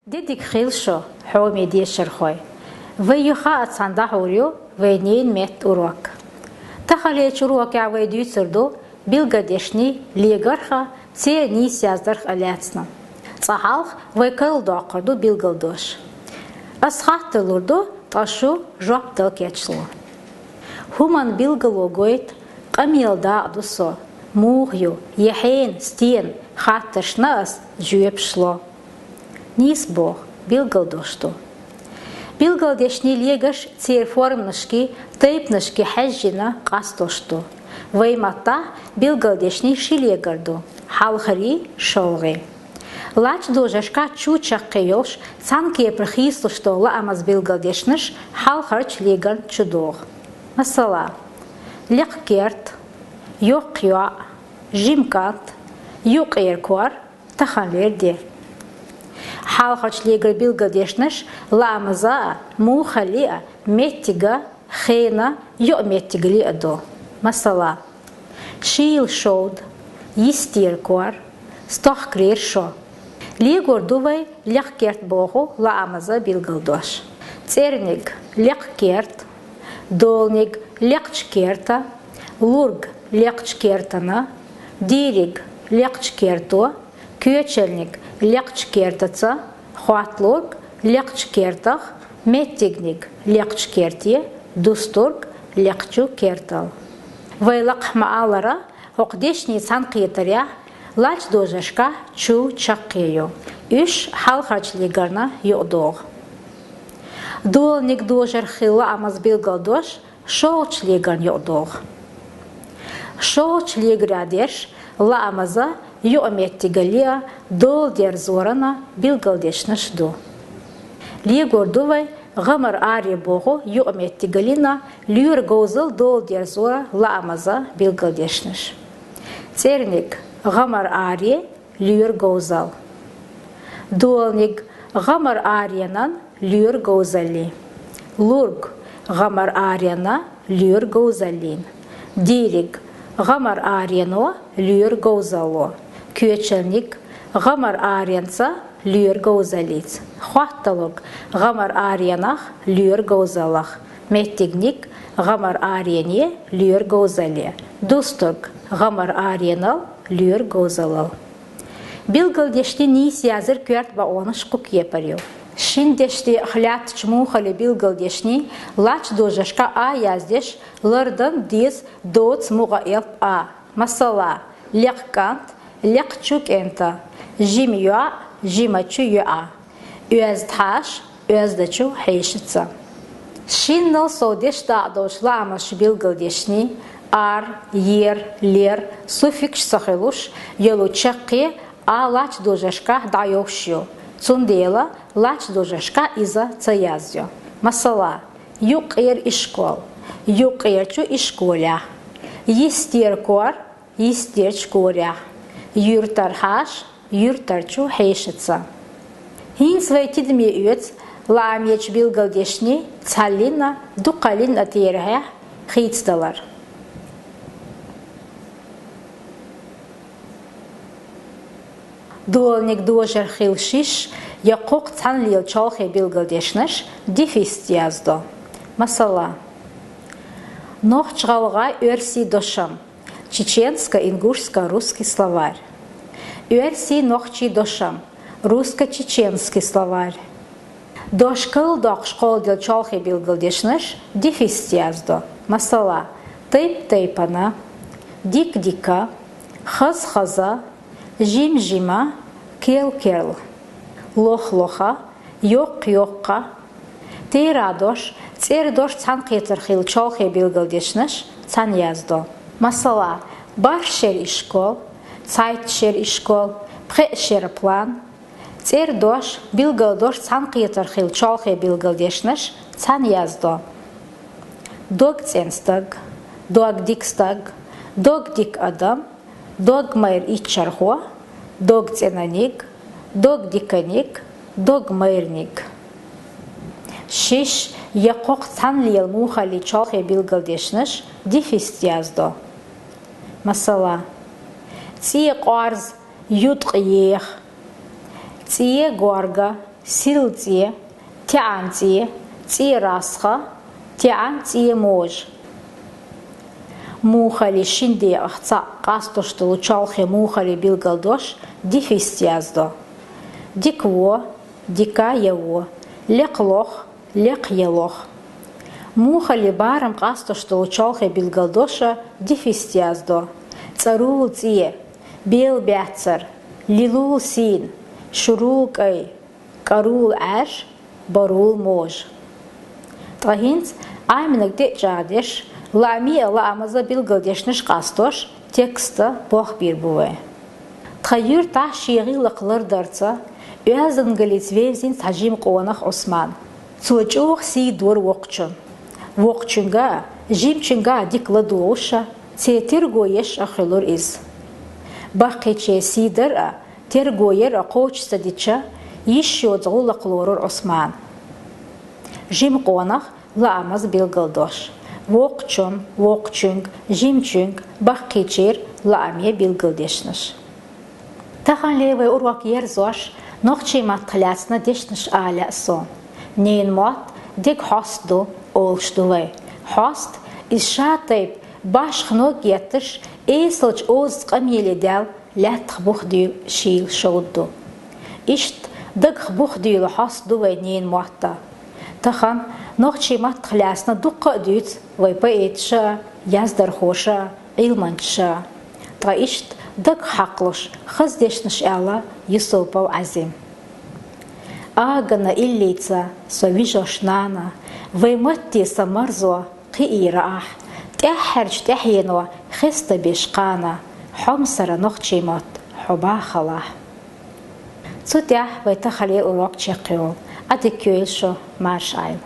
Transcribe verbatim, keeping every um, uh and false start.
Де дика хийла шо, хьоме дешархой! Вай юха а цхьана дӀахьур ю вай ненан меттан урок. Таханлерча урокехь вай дуьйцур ду билгалдешнийн легарх а, церан нийса яздарх а лаьцна. Цкъа хьалха вай карладоккхур ду билгалдош. Ас хаттар лур ду, ткъа шу жоп дала кечло. ХӀуманна билгало гойту, къамелан дакъа ду со, муха ю, я хьенан, стенан хаттаршна ас жоьпаш ло. Нийса боху, билгалдош ду. Билгалдешнийн легарш церан форманашкеи тайпанашкеи хьаьжжина къастош ду. Вайн маттахь билгалдешнийн ши легар ду: хьалхарий, шолгӀий. Лачкъадожаршкахь чу чаккхе йолуш, цхьана кепара хийцалуш долу лаамаза билгалдешнаш хьалхарчу легарна чу догӀу. Масала, лекха керт, йоккха йоӀ, жима кӀант, юккъера кор, таханлера де. Хьалхарчу легаран билгалдешнаш лаамаза а, муххале а, меттига, хенан, юкъаметтигали а ду. Масала, шийла шовда, йистера кор, стохкарера шо. Легор ду вай лекха керт боху лаамаза билгалдош. ЦӀерниг — лекха керт, доланиг — лекхачу керта, лург — лекхачу кертана, дийриг — лекхачу керто, коьчалниг — лекхачу кертаца, хотталург — лекхачу кертах, меттигниг — лекхачу керте, дустург — лекхачу кертал. Вай лакхахь ма-аллара, хӀокху дешнийн цхьаьнакхетарехь лачкъадожаршкахь чу чаккхе ю. Уьш хьалхарчу легарна юкъадогӀу. Доланиг дожарх хилла лаамаза билгалдош шолгӀачу легарна юкъадогӀу. ШолгӀачу легарехь дерш лаамаза, юкъаметтигали а, дола дерзоран а билгалдешнаш ду. Легор ду вай гӀамар-аре боху юкъаметтигалина лоьран говзалла дола дерзоран лаамаза билгалдешнаш. ЦӀерниг — гӀамар-аре, лоьран говзалла. Доланиг — гӀамар-аренан лоьран говзаллин. Лург — гӀамар-аренан лоьран говзаллин. Дийриг — гӀамар-арено лоьран говзалло. Коьчалниг — гӀамар-аренца лоьран говзаллица. Хотталург — гӀамар-аренах лоьран говзаллах. Меттигниг — гӀамар-арене лоьран говзалле. Дустург — гӀамар-аренал лоьран говзаллал. Билгалдешнийн нийса яздаран коьрта бакъонаш кху кепара ю. Шина дешдекъах лаьттачу муххале билгалдешнийн лачкъадожаршкахь а яздеш лардан деза доца мукъа элп а. Масала, лекха кӀант — лекхачу кӀента, жима йоӀ — жимачу йоӀа, оьзда хьаша — оьздачу хьешаца. Шиннал сов дешдакъа долчу лаамашца билгалдешнийн ар, ер, лер суффиксаш ца хуьлуш йолу чаккхе а лачкъадожаршкахь дӀайовш ю, цундела лачкъадожаршкахь иза ца яздо. Масала, юккъера ишкол — юккъерачу ишколехь, йистера кор — йистерчу корехь, юьртара хьаша — юьртарчу хьешаца. ХӀинца вай тидаме оьцу лаамечу билгалдешнийн цхьаллина, дукхаллина а терахьехь хийцадалар. Доланиг дожарх хилла шишша я кхоккха цхьаьна лела чолхе билгалдешнаш дефисца яздо. Масала, нохч-гӀалгӀай, оьрсийн дошам — чеченско-ингушско-русский словарь. Оьрсийн-нохчийн дошам — русско-чеченский словарь. Дош карладоккхуш кхолладелла чолхе билгалдешнаш дефисца яздо. Масала, тайп-тайпана, дика-дика, хаза-хаза, жима-жима, керла-керла, лоха-лоха, йоккха-йоккха. Терахь дош, цӀердош цхьаьнакхетар хилла чолхе билгалдешнаш цхьаьна яздо. Масала, бархӀ шеран ишкол, цхьайтта шеран ишкол, пхеа шеран план. ЦӀердош, билгалдош цхьаьнакхетар хилла чолхе билгалдешнаш цхьаьна яздо. Дог цӀена стаг, дог дика стаг, дог дика адам, дог майра иччархо, дог цӀенаниг, дог диканиг, дог майраниг. Шишша я кхоккха цхьаьна лела муххале чолхе билгалдешнаш дефисца яздо. Масала, цӀен къорза юткъа еха, цӀен горга Сирла цӀе, таьӀан цӀе, цӀе расха, таьӀан цӀе можа. Мухали шин декъах цхьаъ къастош долу чолхе мухали билгалдош дефис яздо. Дика во, дика я во, лекха лох, лекха я лох. Мухали барам къастош долу чолхе билгалдоша дефис яздо. ЦӀарул цӀе, бел баьццара, лилул сийна, шурул кӀай, кӀарул Ӏаьржа, барул можа. Ткъа хӀинца Ӏаминаг тӀе а чӀагӀдеш, лааме а лаамаза билгалдешнаш къастош, текста болх бийр бу вай. Тхан юьртахь шен гӀиллакх лардарца, оьздангаллица вевзина цхьа жима къонах Ӏусман. Цо чӀогӀа сий дора воккхачун. Воккхачуьнга а, жимачуьнга а дика ладугӀуша, церан терго еш а хуьлура иза. Баккхийчеран сий дар а, терго яр а кхочуш ца дича, йиш йоцу гӀуллакх лорура Ӏусмана. Жима къонах лаамаза билгалдош. Воккхачун, воккхачуьнга, жимачуьнга, баккхийчеран лааме билгалдешнаш. Таханлера вай урок ерзош, нохчийн маттах лаьцна дешнаш ала лаьа суна. Ненан мотт дега хьоста ду, олуш ду вай. Хьоста, иза ша тайпа башха ног етташ, эсалчу озаца къамеле даьлла, лаьттах бух дуьйла шийла шовда ду. Иштта дагах бух дуьйла хьоста ду вай ненан мотта. Тахана нохчийн маттах лаьцна дуккха а дуьйцу вай поэташа а, яздархоша а, Ӏилманчаша а. Ткъа иштта дагах хьакхалуш хаза дешнаш аьлла Юсупов Ӏазима. Агана иллица со вижош нана, вай матте сан марзо кхиийра ахь, тӀаьххьарчу тӀаьхьено хестабеш кхана, хьомсара нохчийн мотт хьо бахалахь. Цу тӀехь вай таханлера урок чекхйолу. Ӏадика йойла шу, марша Ӏойла.